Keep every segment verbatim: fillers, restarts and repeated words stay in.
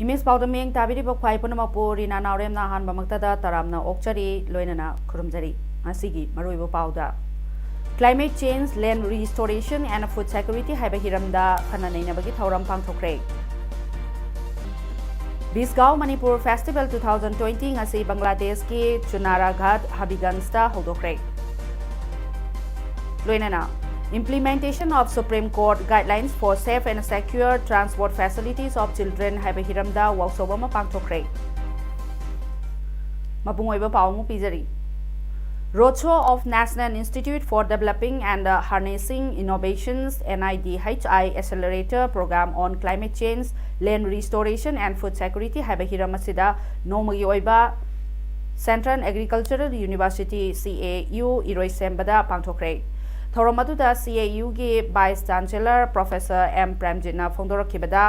Image ꯄꯥꯎꯗ ꯃꯤꯠꯌꯦꯡ ꯇꯥꯕꯤꯔꯤꯕ ꯈ꯭ꯋꯥꯏ ꯄꯨꯝꯅꯃꯛꯄꯨ ꯔꯤꯅꯥ ꯅꯥꯎꯔꯦꯝꯅ ꯑꯍꯥꯟꯕꯃꯛꯇꯗ ꯇꯔꯥꯝꯅ ꯑꯣꯛꯆꯔꯤ, ꯂꯣꯏꯅꯅ ꯈꯨꯔꯨꯝꯖꯔꯤ꯫ ꯉꯁꯤꯒꯤ ꯃꯔꯨꯑꯣꯏꯕ ꯄꯥꯎꯗ, Climate Change, Land Restoration and Food Security ꯍꯥꯏꯕ ꯍꯤꯔꯝꯗ ꯈꯟꯅ ꯅꯩꯅꯕꯒꯤ ꯊꯧꯔꯝ ꯄꯥꯡꯊꯣꯛꯈ꯭ꯔꯦ꯫ Bisgao Manipur festival two thousand twenty ꯉꯁꯤ ꯕꯪꯒ꯭ꯂꯥꯗꯦꯁꯀꯤ ꯆꯨꯅꯥꯔꯥꯘꯥꯠ ꯍꯕꯤꯒꯟꯖꯇ ꯍꯧꯗꯣꯛꯈ꯭ꯔꯦ꯫ ꯂꯣꯏꯅꯅ Implementation of Supreme Court Guidelines for Safe and Secure Transport Facilities of Children ꯍꯥꯏꯕ ꯍꯤꯔꯝꯗ ꯋꯥꯛꯁꯣꯞ ꯑꯃ ꯄꯥꯡꯊꯣꯛꯈ꯭ꯔꯦ꯫ ꯃꯄꯨꯡ ꯑꯣꯏꯕ ꯄꯥꯎ ꯑꯃꯨꯛ ꯄꯤꯖꯔꯤ꯫ Roadshow of National Institute for Developing and Harnessing Innovations, N I D H I Accelerator Program on Climate Change, Land Restoration and Food Security ꯍꯥꯏꯕ ꯍꯤꯔꯝ ꯑꯁꯤꯗ ꯅꯣꯡꯃꯒꯤ ꯑꯣꯏꯕ Central Agricultural University, C A U, ꯏꯔꯣꯏꯁꯦꯝꯕꯗ ꯄꯥꯡꯊꯣꯛꯈ꯭ꯔꯦ꯫ ꯊꯧꯔꯝ ꯑꯗꯨꯗ C A U ꯒꯤ Vice Chancellor Professor M ꯄ꯭ꯔꯦꯝꯖꯤꯠꯅ ꯐꯣꯡꯗꯣꯔꯛꯈꯤꯕꯗ,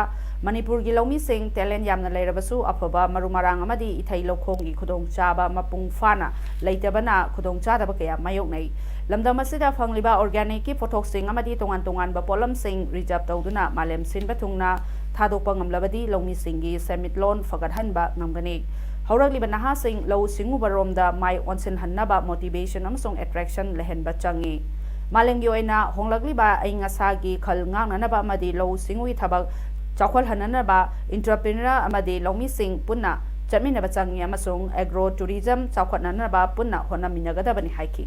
ꯃꯅꯤꯄꯨꯔꯒꯤ ꯂꯧꯃꯤꯁꯤꯡ talent ꯌꯥꯝꯅ ꯂꯩꯔꯕꯁꯨ ꯑꯐꯕ ꯃꯔꯨ ꯃꯔꯥꯡ ꯑꯃꯗꯤ ꯏꯊꯩ ꯂꯧꯈꯣꯡꯒꯤ ꯈꯨꯗꯣꯡꯆꯥꯕ ꯃꯄꯨꯡ ꯐꯥꯅ ꯂꯩꯇꯕꯅ ꯈꯨꯗꯣꯡꯆꯥꯗꯕ ꯀꯌꯥ ꯃꯥꯌꯣꯛꯅꯩ꯫ ꯂꯝꯗꯝ ꯑꯁꯤꯗ ꯐꯪꯂꯤꯕ organic ꯀꯤ ꯄꯣꯠꯊꯣꯛꯁꯤꯡ ꯑꯃꯗꯤ ꯇꯣꯉꯥꯟ ꯇꯣꯉꯥꯟꯕ ꯄꯣꯠꯂꯝꯁꯤꯡ reserve ꯇꯧꯗꯨꯅ ꯃꯥꯂꯦꯝ ꯁꯤꯟꯕ ꯊꯨꯡꯅ ꯊꯥꯗꯣꯛꯄ ꯉꯝꯂꯕꯗꯤ ꯂꯧꯃꯤꯁꯤꯡꯒꯤ ꯁꯦꯟꯃꯤꯠꯂꯣꯟ ꯐꯒꯠꯍꯟꯕ ꯉꯝꯒꯅꯤ꯫ ꯍꯧꯔꯛꯂꯤꯕ ꯅꯍꯥꯁꯤꯡ ꯂꯧꯎ ꯁꯤꯡꯎꯕꯔꯣꯝꯗ ꯃꯥꯏ ꯑꯣꯟꯁꯤꯟꯍꯟꯅꯕ motivation ꯑꯃꯁꯨꯡ attraction ꯂꯩꯍꯟꯕ ꯆꯪꯏ꯫ ꯃꯥꯂꯦꯝꯒꯤ ꯑꯣꯏꯅ ꯍꯣꯡꯂꯛꯂꯤꯕ ꯑꯏꯪ ꯑꯁꯥꯒꯤ ꯈꯜ ꯉꯥꯛꯅꯅꯕ ꯑꯃꯗꯤ ꯂꯧꯎ ꯁꯤꯡꯎꯒꯤ ꯊꯕꯛ ꯆꯥꯎꯈꯠꯍꯟꯅꯅꯕ entrepreneur ꯑꯃꯗꯤ ꯂꯧꯃꯤꯁꯤꯡ ꯄꯨꯟꯅ ꯆꯠꯃꯤꯟꯅꯕ ꯆꯪꯏ ꯑꯃꯁꯨꯡ agro tourism ꯆꯥꯎꯈꯠꯅꯅꯕ ꯄꯨꯟꯅ ꯍꯣꯠꯅꯃꯤꯟꯅꯒꯗꯕꯅꯤ ꯍꯥꯏꯈꯤ꯫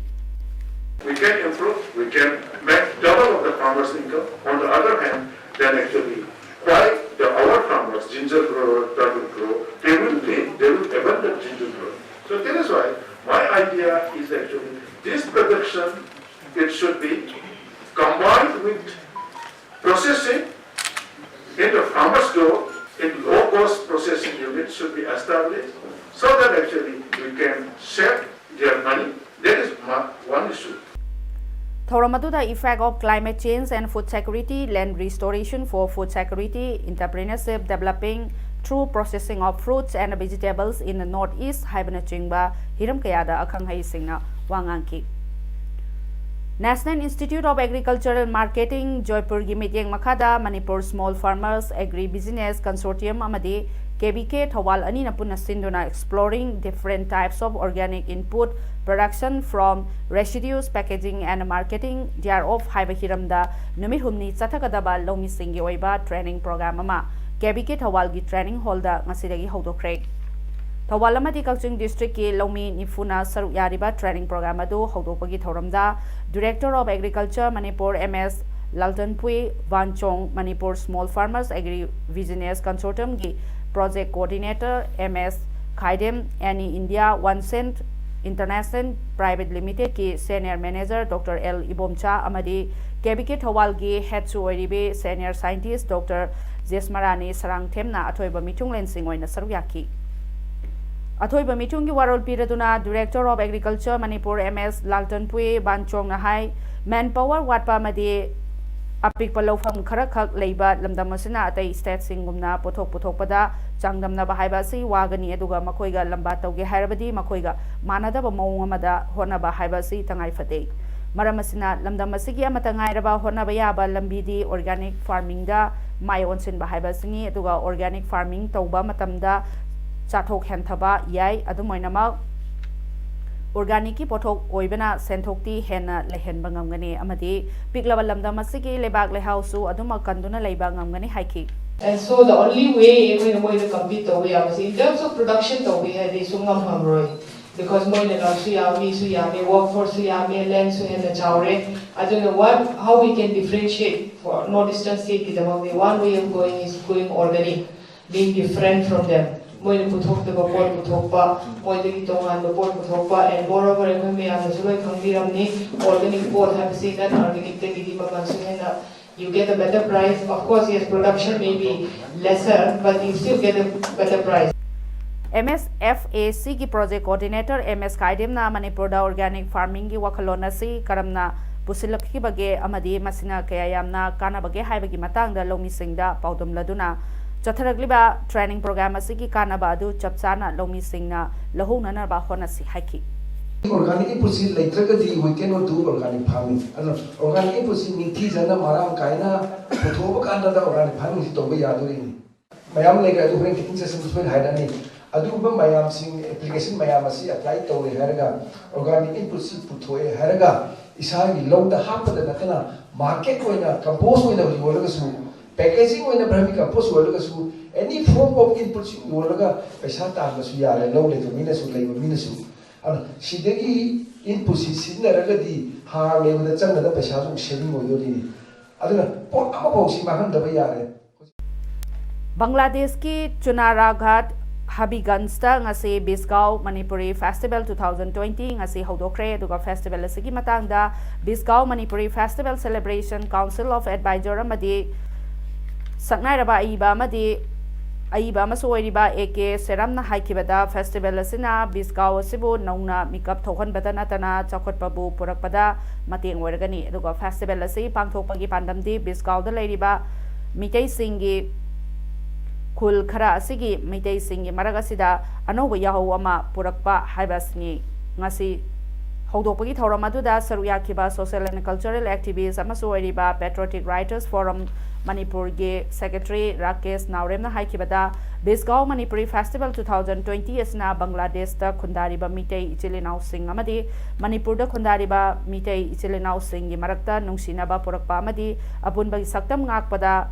We can improve, we can make double of the farmers' income. On the other hand, then actually, why the, our farmers, ginger grower, turmeric grower, they will live, they will abandon ginger grower. So that is why my idea is actually this production, it should be combined with processing If the farmers grow, a low-cost processing unit should be established so that actually we can save their money. That is one issue. ꯊꯧꯔꯝ ꯑꯗꯨꯗ Effect of Climate Change and Food Security, Land Restoration for Food Security, Entrepreneurship Developing Through Processing of Fruits and Vegetables in the North East ꯍꯥꯏꯕꯅꯆꯤꯡꯕ ꯍꯤꯔꯝ ꯀꯌꯥꯗ ꯑꯈꯪ ꯑꯍꯩꯁꯤꯡꯅ ꯋꯥ ꯉꯥꯡꯈꯤ꯫ National Institute of Agricultural Marketing, ꯖꯣꯏꯄꯨꯔꯒꯤ ꯃꯤꯠꯌꯦꯡ ꯃꯈꯥꯗ Manipur Small Farmers Agri Business Consortium ꯑꯃꯗꯤ K V ꯀꯦ ꯊꯧꯕꯥꯜ ꯑꯅꯤꯅ ꯄꯨꯟꯅ ꯁꯤꯟꯗꯨꯅ Exploring Different Types of Organic Input Production from Residues, Packaging and Marketing thereof ꯍꯥꯏꯕ ꯍꯤꯔꯝꯗ ꯅꯨꯃꯤꯠ ꯍꯨꯝꯅꯤ ꯆꯠꯊꯒꯗꯕ ꯂꯧꯃꯤꯁꯤꯡꯒꯤ ꯑꯣꯏꯕ training program ꯑꯃ ꯀꯦ ꯚꯤ ꯀꯦ ꯊꯧꯕꯥꯜꯒꯤ training hall ꯗ ꯉꯁꯤꯗꯒꯤ ꯍꯧꯗꯣꯛꯈ꯭ꯔꯦ꯫ ꯊꯧꯕꯥꯜ ꯑꯃꯗꯤ ꯀꯛꯆꯤꯡ district ꯀꯤ ꯂꯧꯃꯤ ꯅꯤꯐꯨꯅ ꯁꯔꯨꯛ ꯌꯥꯔꯤꯕ training program ꯑꯗꯨ ꯍꯧꯗꯣꯛꯄꯒꯤ ꯊꯧꯔꯝꯗ Director of Agriculture Manipur M S ꯂꯥꯜꯇꯟꯄꯨꯏ ꯕꯥꯟꯆꯣꯡ, Manipur Small Farmers Agri Business Consortium ꯒꯤ Project Coordinator M S Khaidem, ꯑꯦꯅꯤ India one cent international private ꯂꯤꯃꯤꯇꯦꯗꯀꯤ Senior Manager doctor L Ibomcha ꯑꯃꯗꯤ ꯀꯦ ꯚꯤ ꯀꯦ ꯊꯧꯕꯥꯜꯒꯤ head ꯁꯨ ꯑꯣꯏꯔꯤꯕꯤ Senior Scientist ꯗꯣꯛꯇꯔ ꯖꯦꯁꯃꯔꯥꯅꯤ ꯁꯔꯥꯡꯊꯦꯝꯅ ꯑꯊꯣꯏꯕ ꯃꯤꯊꯨꯡꯂꯦꯟꯁꯤꯡ ꯑꯣꯏꯅ ꯁꯔꯨꯛ ꯌꯥꯈꯤ꯫ ꯑꯊꯣꯏꯕ ꯃꯤꯊꯨꯡꯒꯤ ꯋꯥꯔꯣꯜ ꯄꯤꯔꯗꯨꯅ Director of Agriculture Manipur M S ꯂꯥꯜꯇꯟꯄꯨꯏ ꯕꯥꯟꯆꯣꯡꯅ high, manpower ꯋꯥꯠꯄ ꯑꯃꯗꯤ ꯑꯄꯤꯛꯄ ꯂꯧꯐꯝ ꯈꯔꯈꯛ ꯂꯩꯕ ꯂꯝꯗꯝ ꯑꯁꯤꯅ ꯑꯇꯩ state ꯁꯤꯡꯒꯨꯝꯅ ꯄꯣꯠꯊꯣꯛ ꯄꯨꯊꯣꯛꯄꯗ ꯆꯥꯡꯗꯝꯅꯕ ꯍꯥꯏꯕ ꯑꯁꯤ ꯋꯥꯒꯅꯤ, ꯑꯗꯨꯒ ꯃꯈꯣꯏꯒ ꯂꯝꯕꯥ ꯇꯧꯒꯦ ꯍꯥꯏꯔꯕꯗꯤ ꯃꯈꯣꯏꯒ ꯃꯥꯟꯅꯗꯕ ꯃꯑꯣꯡ ꯑꯃꯗ ꯍꯣꯠꯅꯕ ꯍꯥꯏꯕ ꯑꯁꯤ ꯇꯉꯥꯏ ꯐꯗꯦ꯫ ꯃꯔꯝ ꯑꯁꯤꯅ ꯂꯝꯗꯝ ꯑꯁꯤꯒꯤ ꯑꯃꯠꯇ ꯉꯥꯏꯔꯕ ꯍꯣꯠꯅꯕ ꯌꯥꯕ ꯂꯝꯕꯤꯗꯤ organic farming ꯗ ꯃꯥꯏ ꯑꯣꯟꯁꯤꯟꯕ ꯍꯥꯏꯕ ꯑꯁꯤꯅꯤ, ꯑꯗꯨꯒ organic farming ꯇꯧꯕ ꯃꯇꯝꯗ ꯆꯥꯊꯣꯛ ꯍꯟꯊꯕ ꯌꯥꯏ꯫ ꯑꯗꯨꯝ ꯑꯣꯏꯅꯃꯛ, organic ꯀꯤ ꯄꯣꯠꯊꯣꯛ ꯑꯣꯏꯕꯅ ꯁꯦꯟꯊꯣꯛꯇꯤ ꯍꯦꯟꯅ ꯂꯩꯍꯟꯕ ꯉꯝꯒꯅꯤ ꯑꯃꯗꯤ ꯄꯤꯛꯂꯕ ꯂꯝꯗꯝ ꯑꯁꯤꯒꯤ ꯂꯩꯕꯥꯛ ꯂꯩꯍꯥꯎꯁꯨ ꯑꯗꯨꯃꯛ ꯀꯟꯗꯨꯅ ꯂꯩꯕ ꯉꯝꯒꯅꯤ ꯍꯥꯏꯈꯤ꯫ And so the only way ꯑꯩꯈꯣꯏꯅ ꯃꯣꯏꯗ compete ꯇꯧꯕ ꯌꯥꯕꯁꯤ in terms of production ꯇꯧꯕ ꯍꯥꯏꯗꯤ ꯁꯨꯡꯉꯝ ꯉꯝꯔꯣꯏ, because ꯃꯣꯏꯅ ꯂꯝꯁꯨ ꯌꯥꯝ, ꯃꯤꯁꯨ ꯌꯥꯝꯃꯤ, workforce ꯁꯨ ꯌꯥꯝꯃꯤ, land ꯁꯨ ꯍꯦꯟꯅ ꯆꯥꯎꯔꯦ꯫ ꯑꯗꯨꯅ what, how we can differentiate for North Eastern state ꯀꯤꯗꯃꯛꯇꯤ one way of going is going organic, being different from them. ꯃꯣꯏꯅ ꯄꯨꯊꯣꯛꯇꯕ ꯄꯣꯠ ꯄꯨꯊꯣꯛꯄ, ꯃꯣꯏꯗꯒꯤ ꯇꯣꯉꯥꯟꯕ ꯄꯣꯠ ꯄꯨꯊꯣꯛꯄ, and moreover ꯑꯩꯈꯣꯏ ꯃꯌꯥꯝꯅꯁꯨ ꯂꯣꯏ ꯈꯪꯕꯤꯔꯝꯅꯤ, organic ꯄꯣꯠ ꯍꯥꯏꯕꯁꯤ non organic ꯇꯒꯤꯗꯤ ꯃꯃꯜꯁꯨ ꯍꯦꯟꯅ You get a better price. Of course, yes, production may be lesser, but you still get a better price. M S F A ꯁꯤꯒꯤ ꯄ꯭ꯔꯣꯖꯦꯛ ꯀꯣꯑꯣꯔꯗꯤꯅꯦꯇꯔ ꯑꯦꯝ ꯑꯦꯁ ꯈꯥꯏꯗꯦꯝꯅ ꯃꯅꯤꯄꯨꯔꯗ ꯑꯣꯔꯒꯥꯅꯤꯛ ꯐꯥꯔꯃꯤꯡꯒꯤ ꯋꯥꯈꯜꯂꯣꯟ ꯑꯁꯤ ꯀꯔꯝꯅ ꯄꯨꯁꯤꯜꯂꯛꯈꯤꯕꯒꯦ ꯑꯃꯗꯤ ꯃꯁꯤꯅ ꯀꯌꯥ ꯌꯥꯝꯅ ꯀꯥꯟꯅꯕꯒꯦ ꯍꯥꯏꯕꯒꯤ ꯃꯇꯥꯡꯗ ꯂꯧꯃꯤꯁꯤꯡꯗ ꯄꯥꯎꯗꯝꯂꯗꯨꯅ, ꯆꯠꯊꯔꯛꯂꯤꯕ ꯇ꯭ꯔꯦꯅꯤꯡ ꯄ꯭ꯔꯣꯒ꯭ꯔꯥꯝ ꯑꯁꯤꯒꯤ ꯀꯥꯟꯅꯕ ꯑꯗꯨ ꯆꯞ ꯆꯥꯅ ꯂꯧꯃꯤꯁꯤꯡꯅ ꯂꯧꯍꯧꯅꯅꯕ ꯍꯣꯠꯅꯁꯤ ꯍꯥꯏꯈꯤ꯫ Organic input ꯁꯤ ꯂꯩꯇ꯭ꯔꯒꯗꯤ we cannot do organic farming. ꯑꯗꯨꯅ organic input ꯁꯤ ꯅꯤꯡꯊꯤꯖꯅ ꯃꯔꯥꯡ ꯀꯥꯏꯅ ꯄꯨꯊꯣꯛꯑꯕ ꯀꯥꯟꯗ organic farming ꯁꯤ ꯇꯧꯕ ꯌꯥꯗꯣꯔꯤꯅꯤ꯫ ꯃꯌꯥꯝ ꯂꯩꯈ꯭ꯔꯦ, ꯑꯗꯨ ꯍꯣꯔꯦꯟ ꯇꯤꯆꯤꯡ ꯁꯦꯁꯟꯗ ꯁꯣꯏꯅ ꯍꯥꯏꯔꯛꯑꯅꯤ꯫ ꯑꯗꯨꯒꯨꯝꯕ ꯃꯌꯥꯝꯁꯤꯡ, ꯑꯦꯄ꯭ꯂꯤꯀꯦꯁꯟ ꯃꯌꯥꯝ ꯑꯁꯤ ꯑꯦꯄ꯭ꯂꯥꯏ ꯇꯧꯔꯦ ꯍꯥꯏꯔꯒ organic input ꯁꯤ ꯄꯨꯊꯣꯛꯑꯦ ꯍꯥꯏꯔꯒ ꯏꯁꯥꯒꯤ ꯂꯧꯗ ꯍꯥꯞꯄꯗ ꯅꯠꯇꯅ ꯃꯥꯔꯀꯦꯠ ꯑꯣꯏꯅ ꯀꯝꯄꯣꯁ ꯑꯣꯏꯅ ꯌꯣꯜꯂꯒꯁꯨ, ꯄꯦꯀꯦꯖꯤꯡ ꯑꯣꯏꯅ ꯚꯔꯃꯤ compost ꯌꯣꯜꯂꯒꯁꯨ, any form of input ꯁꯤ ꯌꯣꯜꯂꯒ ꯄꯩꯁꯥ ꯇꯥꯟꯕꯁꯨ ꯌꯥꯔꯦ, ꯂꯧ ꯂꯩꯕ ꯃꯤꯅꯁꯨ, ꯂꯩꯕ ꯃꯤꯅꯁꯨ꯫ ꯑꯗꯨꯅ ꯁꯤꯗꯒꯤ ꯏꯟꯄꯨꯠꯁꯤ ꯁꯤꯖꯤꯟꯅꯔꯒꯗꯤ ꯍꯥꯔ ꯂꯩꯕꯗ ꯆꯪꯒꯗꯕ ꯄꯩꯁꯥꯁꯨ ꯁꯦꯚꯤꯡ ꯑꯣꯏꯗꯣꯔꯤꯅꯤ꯫ ꯑꯗꯨꯅ ꯄꯣꯠ ꯑꯃꯐꯥꯎ ꯁꯤ ꯃꯥꯡꯍꯟꯗꯕ ꯌꯥꯔꯦ꯫ ꯕꯪꯒ꯭ꯂꯥꯗꯦꯁꯀꯤ ꯆꯨꯅꯥꯔꯥꯘꯥꯠ ꯍꯕꯤꯒꯟꯖꯇ ꯉꯁꯤ Bisgao Manipuri festival two thousand twenty ꯉꯁꯤ ꯍꯧꯗꯣꯛꯈ꯭ꯔꯦ꯫ ꯑꯗꯨꯒ ꯐꯦꯁꯇꯤꯚꯦꯜ ꯑꯁꯤꯒꯤ ꯃꯇꯥꯡꯗ Bisgao Manipuri festival celebration council of adviser ꯑꯃꯗꯤ ꯁꯛꯅꯥꯏꯔꯕ ꯑꯏꯕ ꯑꯃꯗꯤ ꯑꯏꯕ ꯑꯃꯁꯨ ꯑꯣꯏꯔꯤꯕ ꯑꯦ ꯀꯦ ꯁꯦꯔꯝꯅ ꯍꯥꯏꯈꯤꯕꯗ, ꯐꯦꯁꯇꯤꯚꯦꯜ ꯑꯁꯤꯅ ꯕꯤꯁꯒꯥꯎ ꯑꯁꯤꯕꯨ ꯅꯧꯅ ꯃꯤꯀꯞ ꯊꯣꯛꯍꯟꯕꯇ ꯅꯠꯇꯅ ꯆꯥꯎꯈꯠꯄꯕꯨ ꯄꯨꯔꯛꯄꯗ ꯃꯇꯦꯡ ꯑꯣꯏꯔꯒꯅꯤ꯫ ꯑꯗꯨꯒ ꯐꯦꯁꯇꯤꯚꯦꯜ ꯑꯁꯤ ꯄꯥꯡꯊꯣꯛꯄꯒꯤ ꯄꯥꯟꯗꯝꯗꯤ ꯕꯤꯁꯒꯥꯎꯗ ꯂꯩꯔꯤꯕ ꯃꯤꯇꯩꯁꯤꯡꯒꯤ ꯈꯨꯜ ꯈꯔ ꯑꯁꯤꯒꯤ ꯃꯤꯇꯩꯁꯤꯡꯒꯤ ꯃꯔꯛ ꯑꯁꯤꯗ ꯑꯅꯧꯕ ꯌꯥꯍꯧ ꯑꯃ ꯄꯨꯔꯛꯄ ꯍꯥꯏꯕ ꯑꯁꯤꯅꯤ꯫ ꯉꯁꯤ ꯍꯧꯗꯣꯛꯄꯒꯤ ꯊꯧꯔꯝ ꯑꯗꯨꯗ ꯁꯔꯨꯛ ꯌꯥꯈꯤꯕ social and cultural activist ꯑꯃꯁꯨ ꯑꯣꯏꯔꯤꯕ Patriotic Writers Forum ꯃꯅꯤꯄꯨꯔꯒꯤ ꯁꯦꯀ꯭ꯔꯦꯇꯔꯤ ꯔꯥꯀꯦꯁ ꯅꯥꯎꯔꯦꯝꯅ ꯍꯥꯏꯈꯤꯕꯗ, Bisgao Manipuri festival two thousand twenty ꯑꯁꯤꯅ ꯕꯪꯒ꯭ꯂꯥꯗꯦꯁꯇ ꯈꯨꯟꯗꯥꯔꯤꯕ ꯃꯤꯇꯩ ꯏꯆꯤꯜ ꯏꯅꯥꯎꯁꯤꯡ ꯑꯃꯗꯤ ꯃꯅꯤꯄꯨꯔꯗ ꯈꯨꯟꯗꯥꯔꯤꯕ ꯃꯤꯇꯩ ꯏꯆꯤꯜ ꯏꯅꯥꯎꯁꯤꯡꯒꯤ ꯃꯔꯛꯇ ꯅꯨꯡꯁꯤꯅꯕ ꯄꯨꯔꯛꯄ ꯑꯃꯗꯤ ꯑꯄꯨꯟꯕꯒꯤ ꯁꯛꯇꯝ ꯉꯥꯛꯄꯗ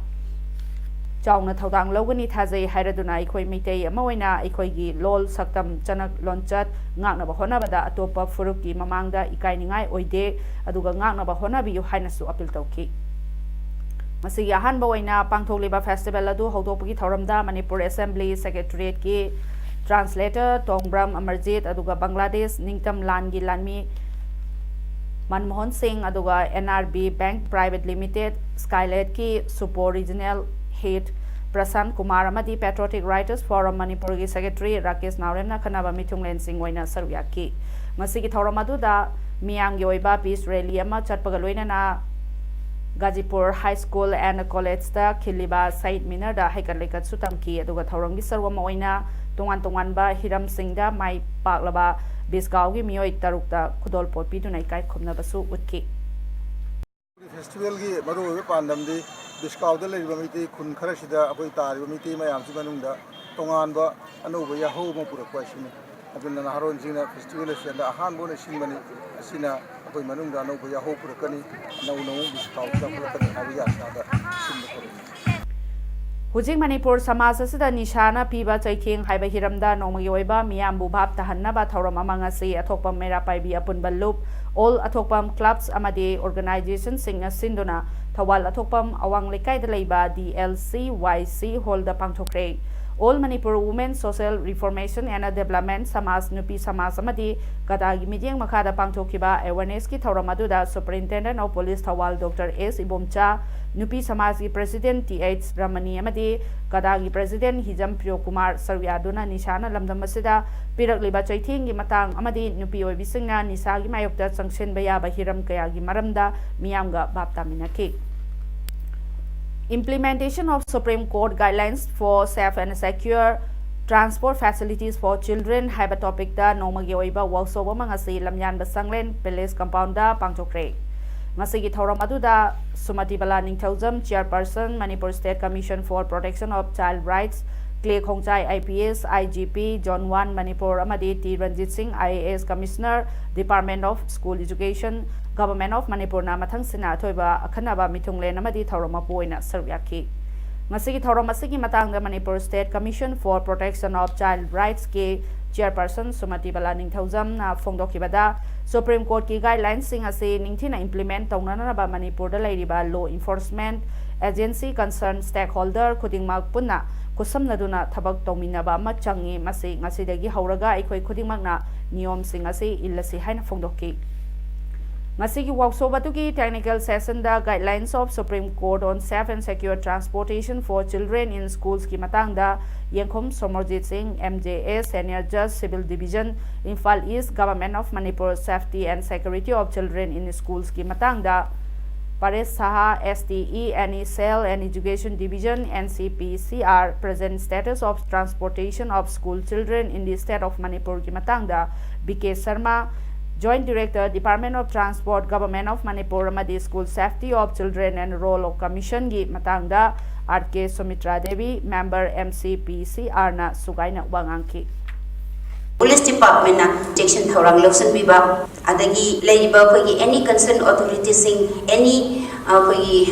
ꯆꯥꯎꯅ ꯊꯧꯗꯥꯡ ꯂꯧꯒꯅꯤ ꯊꯥꯖꯩ ꯍꯥꯏꯔꯗꯨꯅ, ꯑꯩꯈꯣꯏ ꯃꯤꯇꯩ ꯑꯃ ꯑꯣꯏꯅ ꯑꯩꯈꯣꯏꯒꯤ ꯂꯣꯜ, ꯁꯛꯇꯝ, ꯆꯠꯅ ꯂꯣꯟꯆꯠ ꯉꯥꯛꯅꯕ ꯍꯣꯠꯅꯕꯗ ꯑꯇꯣꯞꯄ ꯐꯨꯔꯨꯞꯀꯤ ꯃꯃꯥꯡꯗ ꯏꯀꯥꯏꯅꯤꯡꯉꯥꯏ ꯑꯣꯏꯗꯦ, ꯑꯗꯨꯒ ꯉꯥꯛꯅꯕ ꯍꯣꯠꯅꯕꯤꯌꯨ ꯍꯥꯏꯅꯁꯨ ꯑꯄꯤꯜ ꯇꯧꯈꯤ꯫ ꯃꯁꯤꯒꯤ ꯑꯍꯥꯟꯕ ꯑꯣꯏꯅ ꯄꯥꯡꯊꯣꯛꯂꯤꯕ ꯐꯦꯁꯇꯤꯚꯦꯜ ꯑꯗꯨ ꯍꯧꯗꯣꯛꯄꯒꯤ ꯊꯧꯔꯝꯗ ꯃꯅꯤꯄꯨꯔ ꯑꯦꯁꯦꯝꯕ꯭ꯂꯤ ꯁꯦꯀ꯭ꯔꯦꯇꯔꯤꯌꯦꯠꯀꯤ ꯇ꯭ꯔꯥꯟꯁꯂꯦꯇꯔ ꯇꯣꯡꯕ꯭ꯔꯝ ꯑꯃꯔꯖꯤꯠ, ꯑꯗꯨꯒ ꯕꯪꯒ꯭ꯂꯥꯗꯦꯁ ꯅꯤꯡꯇꯝ ꯂꯥꯟꯒꯤ ꯂꯥꯟꯃꯤ ꯃꯟꯃꯣꯍꯟ ꯁꯤꯡ, ꯑꯗꯨꯒ N R B bank private limited, ꯁ꯭ꯀꯥꯏꯂꯦꯠꯀꯤ ꯁꯨꯄꯣ ꯔꯤꯖꯅꯦꯜ ꯍꯦꯗ ꯄ꯭ꯔꯁꯥꯟ ꯀꯨꯃꯥꯔ ꯑꯃꯗꯤ Patriotic Writers Forum ꯃꯅꯤꯄꯨꯔꯒꯤ ꯁꯦꯀ꯭ꯔꯦꯇꯔꯤ ꯔꯥꯀꯦꯁ ꯅꯥꯎꯔꯦꯝꯅ ꯑꯈꯟꯅꯕ ꯃꯤꯊꯨꯡꯂꯦꯟꯁꯤꯡ ꯑꯣꯏꯅ ꯁꯔꯨꯛ ꯌꯥꯈꯤ꯫ ꯃꯁꯤꯒꯤ ꯊꯧꯔꯝ ꯑꯗꯨꯗ ꯃꯤꯌꯥꯝꯒꯤ ꯑꯣꯏꯕ ꯄꯤꯁ ꯔꯦꯂꯤ ꯑꯃ ꯆꯠꯄꯒ ꯂꯣꯏꯅꯅ ꯒꯥꯖꯤꯄꯨꯔ ꯍꯥꯏ ꯁ꯭ꯀꯨꯜ ꯑꯦꯟ ꯀꯣꯂꯦꯖꯇ ꯈꯤꯜꯂꯤꯕ ꯁꯍꯤꯗ ꯃꯤꯅꯔꯗ ꯍꯩꯀꯠ ꯂꯩꯀꯠꯁꯨ ꯇꯝꯈꯤ꯫ ꯑꯗꯨꯒ ꯊꯧꯔꯝꯒꯤ ꯁꯔꯨꯛ ꯑꯃ ꯑꯣꯏꯅ ꯇꯣꯉꯥꯟ ꯇꯣꯉꯥꯟꯕ ꯍꯤꯔꯝꯁꯤꯡꯗ ꯃꯥꯏ ꯄꯥꯛꯂꯕ ꯕꯤꯁꯀꯥꯎꯒꯤ ꯃꯤꯑꯣꯏ ꯇꯔꯨꯛꯇ ꯈꯨꯗꯣꯜꯄꯣꯠ ꯄꯤꯗꯨꯅ ꯏꯀꯥꯏ ꯈꯨꯝꯅꯕꯁꯨ ꯎꯠꯈꯤ꯫ ꯐꯦꯁꯇꯤꯚꯦꯜꯒꯤ ꯃꯔꯨꯑꯣꯏꯕ ꯄꯥꯟꯗꯝꯗꯤ ꯕꯤꯁꯀꯥꯎꯗ ꯂꯩꯔꯤꯕ ꯃꯩꯇꯩ ꯈꯨꯟ ꯈꯔꯁꯤꯗ ꯑꯩꯈꯣꯏ ꯇꯥꯔꯤꯕ ꯃꯩꯇꯩ ꯃꯌꯥꯝꯁꯤ ꯃꯅꯨꯡꯗ ꯇꯣꯉꯥꯟꯕ ꯑꯅꯧꯕ ꯌꯥꯍꯧ ꯑꯃ ꯄꯨꯔꯛꯄ ꯑꯁꯤꯅꯤ꯫ ꯑꯗꯨꯅ ꯅꯍꯥꯔꯣꯟꯁꯤꯡꯅ ꯐꯦꯁꯇꯤꯚꯦꯜ ꯑꯁꯤ ꯍꯟꯗꯛ ꯑꯍꯥꯟꯕ ꯑꯣꯏꯅ ꯁꯤꯟꯕꯅꯤ꯫ ꯑꯁꯤꯅ ꯑꯩꯈꯣꯏ ꯃꯅꯨꯡꯗ ꯑꯅꯧꯕ ꯌꯥꯍꯧ ꯄꯨꯔꯛꯀꯅꯤ, ꯅꯧꯅ ꯑꯃꯨꯛ ꯕꯤꯁꯀꯥꯎ ꯆꯥꯎꯈꯠꯂꯛꯀꯅꯤ ꯍꯥꯏꯕꯒꯤ ꯑꯥꯁꯥꯗ ꯁꯤꯟꯕ ꯊꯕꯛꯅꯤ꯫ ꯍꯧꯖꯤꯛ ꯃꯅꯤꯄꯨꯔ ꯁꯃꯥꯖ ꯑꯁꯤꯗ ꯅꯤꯁꯥꯅ ꯄꯤꯕ ꯆꯩꯊꯦꯡ ꯍꯥꯏꯕ ꯍꯤꯔꯝꯗ ꯅꯣꯡꯃꯒꯤ ꯑꯣꯏꯕ ꯃꯤꯌꯥꯝꯕꯨ ꯚꯥꯞ ꯇꯥꯍꯟꯅꯕ ꯊꯧꯔꯝ ꯑꯃ ꯉꯁꯤ ꯑꯊꯣꯛꯄꯝ ꯃꯩꯔꯥ ꯄꯥꯏꯕꯤ ꯑꯄꯨꯟꯕ ꯂꯨꯞ, ꯑꯣꯜ ꯑꯊꯣꯛꯄꯝ ꯀ꯭ꯂꯕꯁ ꯑꯃꯗꯤ ꯑꯣꯔꯒꯅꯥꯏꯖꯦꯁꯟꯁꯤꯡꯅ ꯁꯤꯟꯗꯨꯅ ꯊꯧꯕꯥꯜ ꯑꯊꯣꯛꯄꯝ ꯑꯋꯥꯡ ꯂꯩꯀꯥꯏꯗ ꯂꯩꯕ ꯗꯤ ꯑꯦꯜ ꯁꯤ ꯋꯥꯏ ꯁꯤ ꯍꯣꯜꯗ ꯄꯥꯡꯊꯣꯛꯈ꯭ꯔꯦ꯫ All Manipur Women Social Reformation and Development, ꯁꯃꯥꯖ, ꯅꯨꯄꯤ ꯁꯃꯥꯖ ꯑꯃꯗꯤ ꯀꯗꯥꯒꯤ ꯃꯤꯠꯌꯦꯡ ꯃꯈꯥꯗ ꯄꯥꯡꯊꯣꯛꯈꯤꯕ ꯑꯦꯋꯦꯔꯅꯦꯁꯀꯤ ꯊꯧꯔꯝ ꯑꯗꯨꯗ ꯁꯨꯄꯔꯤꯟꯇꯦꯟꯗꯦꯟ ꯑꯣꯐ ꯄꯨꯂꯤꯁ ꯊꯧꯕꯥꯜ ꯗꯣꯛꯇꯔ ꯑꯦꯁ ꯏꯕꯣꯝꯆꯥ, ꯅꯨꯄꯤ ꯁꯃꯥꯖꯀꯤ ꯄ꯭ꯔꯦꯁꯤꯗꯦꯟ ꯇꯤ ꯑꯩꯆ ꯔꯃꯅꯤ ꯑꯃꯗꯤ ꯀꯗꯥꯒꯤ ꯄ꯭ꯔꯦꯁꯤꯗꯦꯟ ꯍꯤꯖꯝ ꯄ꯭ꯔꯤꯌꯣꯀꯨꯃꯥꯔ ꯁꯔꯨꯛ ꯌꯥꯗꯨꯅ ꯅꯤꯁꯥꯅ ꯂꯝꯗꯝ ꯑꯁꯤꯗ ꯄꯤꯔꯛꯂꯤꯕ ꯆꯩꯊꯦꯡꯒꯤ ꯃꯇꯥꯡ ꯑꯃꯗꯤ ꯅꯨꯄꯤ ꯑꯣꯏꯕꯤꯁꯤꯡꯅ ꯅꯤꯁꯥꯒꯤ ꯃꯥꯌꯣꯛꯇ ꯆꯪꯁꯤꯟꯕ ꯌꯥꯕ ꯍꯤꯔꯝ ꯀꯌꯥꯒꯤ ꯃꯔꯝꯗ ꯃꯤꯌꯥꯝꯒ ꯚꯥꯞ ꯇꯥꯃꯤꯟꯅꯈꯤ꯫ Implementation of Supreme Court Guidelines for Safe and Secure Transport Facilities for Children ꯍꯥꯏꯕ ꯇꯣꯄꯤꯛꯇ ꯅꯣꯡꯃꯒꯤ ꯑꯣꯏꯕ ꯋꯥꯔꯛꯁꯣꯞ ꯑꯃ ꯉꯁꯤ ꯂꯝꯌꯥꯟꯕ ꯁꯪꯂꯦꯟ ꯄꯦꯂꯦꯁ ꯀꯝꯄꯥꯎꯟꯗ ꯄꯥꯡꯊꯣꯛꯈ꯭ꯔꯦ꯫ ꯃꯁꯤꯒꯤ ꯊꯧꯔꯝ ꯑꯗꯨꯗ Sumatibala Ningthoujam, chairperson, Manipur state commission for protection of child rights, Kle Khongchai, I P S, I G P, zone one Manipur, ꯑꯃꯗꯤ T Ranjit Singh, I A S commissioner, department of school education, government of ꯃꯅꯤꯄꯨꯔꯅ ꯃꯊꯪꯁꯤꯠꯅ ꯑꯊꯣꯏꯕ ꯑꯈꯟꯅꯕ ꯃꯤꯊꯨꯡꯂꯦꯟ ꯑꯃꯗꯤ ꯊꯧꯔꯝ ꯃꯄꯨ ꯑꯣꯏꯅ ꯁꯔꯨꯛ ꯌꯥꯈꯤ꯫ ꯉꯁꯤꯒꯤ ꯊꯧꯔꯝ ꯑꯁꯤꯒꯤ ꯃꯇꯥꯡꯗ Manipur state commission for protection of child ꯔꯥꯏꯠꯁꯀꯤ ꯆꯤꯌꯔꯄꯔꯁꯟ ꯁꯨꯃꯇꯤꯕꯂꯥ ꯅꯤꯡꯊꯧꯖꯝꯅ ꯐꯣꯡꯗꯣꯛꯈꯤꯕꯗ, ꯁꯨꯄ꯭ꯔꯤꯝ ꯀꯣꯔꯠꯀꯤ ꯒꯥꯏꯗꯂꯥꯏꯟꯁꯤꯡ ꯑꯁꯤ ꯅꯤꯡꯊꯤꯅ ꯏꯝꯄ꯭ꯂꯤꯃꯦꯟꯠ ꯇꯧꯅꯅꯕ ꯃꯅꯤꯄꯨꯔꯗ ꯂꯩꯔꯤꯕ law enforcement agency, concern stakeholder ꯈꯨꯗꯤꯡꯃꯛ ꯄꯨꯟꯅ ꯈꯨꯠꯁꯝꯅꯗꯨꯅ ꯊꯕꯛ ꯇꯧꯃꯤꯟꯅꯕ ꯑꯃ ꯆꯪꯏ꯫ ꯃꯁꯤ ꯉꯁꯤꯗꯒꯤ ꯍꯧꯔꯒ ꯑꯩꯈꯣꯏ ꯈꯨꯗꯤꯡꯃꯛꯅ ꯅꯤꯌꯣꯝꯁꯤꯡ ꯑꯁꯤ ꯏꯜꯂꯁꯤ ꯍꯥꯏꯅ ꯐꯣꯡꯗꯣꯛꯈꯤ꯫ ꯉꯁꯤꯒꯤ ꯋꯥꯛꯁꯣꯞ ꯑꯗꯨꯒꯤ technical session the Guidelines of Supreme Court on Safe and Secure Transportation for Children in Schools ꯀꯤ ꯃꯇꯥꯡꯗ ꯌꯦꯡꯈꯨꯝ ꯁꯣꯃꯔꯖꯤꯠ ꯁꯤꯡ, M J A, Senior Judge, Civil Division, Imphal East, Government of Manipur, Safety and Security of Children in Schools ꯀꯤ ꯃꯇꯥꯡꯗ ꯄꯔꯦꯁ ꯁꯍꯥ, S T E, Any Cell and Education Division, N C P C R, Present Status of Transportation of School Children in the State of Manipur ꯀꯤ ꯃꯇꯥꯡꯗ B K Sharma, Joint Director, Department of Transport, Government of Manipur ꯑꯃꯗꯤ School Safety of Children and Role of Commission ꯒꯤ ꯃꯇꯥꯡꯗ R K Sumitra Devi, Member M C P C R ꯅ ꯁꯨꯒꯥꯏꯅ ꯋꯥ ꯉꯥꯡꯈꯤ꯫ Police Department ꯅ ꯆꯦꯛꯁꯤꯟ ꯊꯧꯔꯥꯡ ꯂꯧꯁꯤꯟꯕꯤꯕ, ꯑꯗꯒꯤ ꯂꯩꯔꯤꯕ ꯑꯩꯈꯣꯏꯒꯤ any concern authority ꯁꯤꯡ, any ꯑꯩꯈꯣꯏꯒꯤ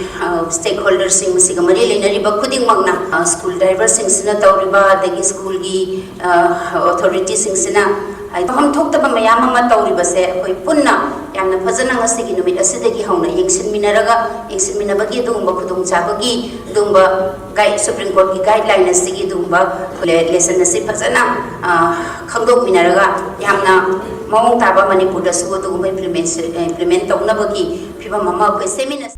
stakeholder ꯁꯤꯡ, ꯃꯁꯤꯒ ꯃꯔꯤ ꯂꯩꯅꯔꯤꯕ ꯈꯨꯗꯤꯡꯃꯛꯅ, school driver ꯁꯤꯡꯁꯤꯅ ꯇꯧꯔꯤꯕ, ꯑꯗꯒꯤ school ꯒꯤ authority ꯁꯤꯡꯁꯤꯅ ꯍꯥꯏꯗꯤ ꯇꯧꯐꯝ ꯊꯣꯛꯇꯕ ꯃꯌꯥꯝ ꯑꯃ ꯇꯧꯔꯤꯕꯁꯦ ꯑꯩꯈꯣꯏ ꯄꯨꯟꯅ ꯌꯥꯝꯅ ꯐꯖꯅ ꯉꯁꯤꯒꯤ ꯅꯨꯃꯤꯠ ꯑꯁꯤꯗꯒꯤ ꯍꯧꯅ ꯌꯦꯡꯁꯤꯟꯃꯤꯟꯅꯔꯒ, ꯌꯦꯡꯁꯤꯟꯃꯤꯟꯅꯕꯒꯤ ꯑꯗꯨꯒꯨꯝꯕ ꯈꯨꯗꯣꯡꯆꯥꯕꯒꯤ ꯑꯗꯨꯒꯨꯝꯕ guide, Supreme Court ꯀꯤ guideline ꯑꯁꯤꯒꯤ ꯑꯗꯨꯒꯨꯝꯕ le-, lesson ꯑꯁꯤ ꯐꯖꯅ, ꯑ, ꯈꯪꯗꯣꯛꯃꯤꯟꯅꯔꯒ ꯌꯥꯝꯅ ꯃꯑꯣꯡ ꯇꯥꯕ ꯃꯅꯤꯄꯨꯔꯗꯁꯨ ꯑꯗꯨꯒꯨꯝꯕ implement, implement ꯇꯧꯅꯕꯒꯤ ꯐꯤꯕꯝ ꯑꯃ ꯑꯩꯈꯣꯏ ꯁꯦꯝꯃꯤꯟꯅꯁꯤ꯫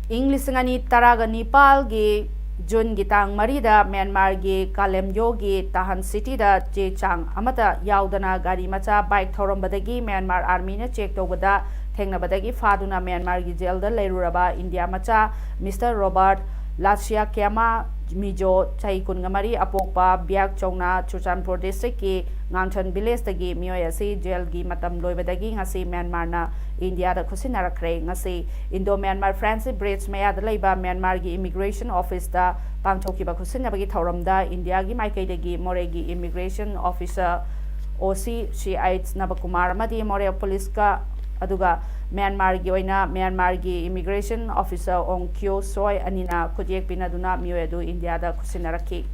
ꯏꯪ ꯂꯤꯁꯤꯡ ꯑꯅꯤ ꯇꯔꯥꯒ ꯅꯤꯄꯥꯜꯒꯤ ꯖꯨꯟꯒꯤ ꯇꯥꯡ ꯃꯔꯤꯗ ꯃ꯭ꯌꯥꯟꯃꯥꯔꯒꯤ ꯀꯥꯂꯦꯝꯌꯣꯒꯤ ꯇꯥꯍꯟ ꯁꯤꯇꯤꯗ ꯆꯦ ꯆꯥꯡ ꯑꯃꯠꯇ ꯌꯥꯎꯗꯅ ꯒꯥꯔꯤ ꯃꯆꯥ bike ꯊꯧꯔꯝꯕꯗꯒꯤ ꯃ꯭ꯌꯥꯟꯃꯥꯔ army ꯅ check ꯇꯧꯕꯗ ꯊꯦꯡꯅꯕꯗꯒꯤ ꯐꯥꯗꯨꯅ ꯃ꯭ꯌꯥꯟꯃꯥꯔꯒꯤ jail ꯗ ꯂꯩꯔꯨꯔꯕ ꯏꯟꯗꯤꯌꯥ ꯃꯆꯥ Mister Robert Latsia Kyama, ꯃꯤꯖꯣ, ꯆꯍꯤ ꯀꯨꯟꯒ ꯃꯔꯤ, ꯑꯄꯣꯛꯄ ꯕꯤꯌꯥꯛ ꯆꯧꯅꯥ, ꯆꯨꯔꯆꯥꯟꯄꯨꯔ district ꯀꯤ ꯉꯥꯡꯊꯟ village ꯇꯒꯤ ꯃꯤꯑꯣꯏ ꯑꯁꯤ jail ꯒꯤ ꯃꯇꯝ ꯂꯣꯏꯕꯗꯒꯤ ꯉꯁꯤ ꯃ꯭ꯌꯥꯟꯃꯥꯔꯅ ꯏꯟꯗꯤꯌꯥꯗ ꯈꯨꯠꯁꯤꯟꯅꯔꯛꯈ꯭ꯔꯦ꯫ ꯉꯁꯤ Indo Myanmar Friendship Bridge ꯃꯌꯥꯗ ꯂꯩꯕ ꯃ꯭ꯌꯥꯟꯃꯥꯔꯒꯤ immigration office ꯇ ꯄꯥꯡꯊꯣꯛꯈꯤꯕ ꯈꯨꯠꯁꯤꯟꯅꯕꯒꯤ ꯊꯧꯔꯝꯗ ꯏꯟꯗꯤꯌꯥꯒꯤ ꯃꯥꯏꯀꯩꯗꯒꯤ ꯃꯣꯔꯦꯒꯤ immigration officer O C C H ꯅꯕꯀꯨꯃꯥꯔ ꯑꯃꯗꯤ ꯃꯣꯔꯦ police ꯀ, ꯑꯗꯨꯒ ꯃ꯭ꯌꯥꯟꯃꯥꯔꯒꯤ ꯑꯣꯏꯅ ꯃ꯭ꯌꯥꯟꯃꯥꯔꯒꯤ immigration officer ꯑꯣꯡ ꯀ꯭ꯌꯣ ꯁꯣꯏ ꯑꯅꯤꯅ ꯈꯨꯠꯌꯦꯛ ꯄꯤꯅꯗꯨꯅ ꯃꯤꯑꯣꯏ ꯑꯗꯨ ꯏꯟꯗꯤꯌꯥꯗ ꯈꯨꯠꯁꯤꯟꯅꯔꯛꯈꯤ꯫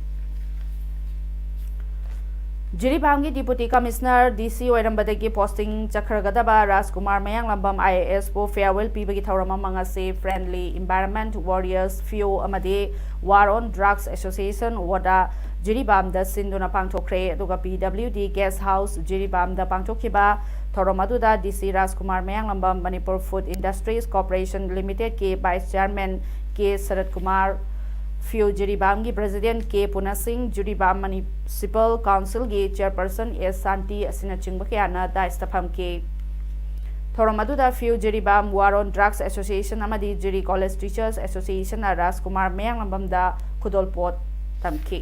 ꯖꯤꯔꯤꯕꯥꯝꯒꯤ Deputy Commissioner, D C ꯑꯣꯏꯔꯝꯕꯗꯒꯤ posting ꯆꯠꯈ꯭ꯔꯒꯗꯕ Rajkumar Mayanglambam I A S ꯄꯨ farewell ꯄꯤꯕꯒꯤ ꯊꯧꯔꯝ ꯑꯃ ꯉꯁꯤ Friendly Environment Warriors, ꯐꯤꯌꯣ ꯑꯃꯗꯤ War on Drugs Association, ꯋꯥꯗꯥ, ꯖꯤꯔꯤꯕꯥꯝꯗ ꯁꯤꯟꯗꯨꯅ ꯄꯥꯡꯊꯣꯛꯈ꯭ꯔꯦ꯫ ꯑꯗꯨꯒ P W D Guest House, ꯖꯤꯔꯤꯕꯥꯝꯗ ꯄꯥꯡꯊꯣꯛꯈꯤꯕ ꯊꯧꯔꯝ ꯑꯗꯨꯗ D C Rajkumar Mayanglambam, Manipur food industries corporation ꯂꯤꯃꯤꯇꯦꯗꯀꯤ vice chairman K Sarat Kumar, ꯐꯤꯌꯨ ꯖꯤꯔꯤꯕꯥꯝꯒꯤ president K Punasing, Jiribam municipal ꯀꯥꯎꯟꯁꯤꯜꯒꯤ ꯆꯤꯌꯥꯔꯄꯔꯁꯟ ꯑꯦꯁ ꯁꯥꯟꯇꯤ ꯑꯁꯤꯅꯆꯤꯡꯕ ꯀꯌꯥꯅ ꯗꯥꯏꯁꯇ ꯐꯝꯈꯤ꯫ ꯊꯧꯔꯝ ꯑꯗꯨꯗ ꯐꯤꯌꯨ Jiribam war on drugs association ꯑꯃꯗꯤ ꯖꯤꯔꯤ ꯀꯣꯂꯦꯖ ꯇꯤꯆꯔꯁ ꯑꯦꯁꯣꯁꯤꯌꯦꯁꯟꯅ ꯔꯥꯖꯀꯨꯃꯥꯔ ꯃꯌꯥꯡꯂꯝꯕꯝꯗ ꯈꯨꯗꯣꯜꯄꯣꯠ ꯇꯝꯈꯤ꯫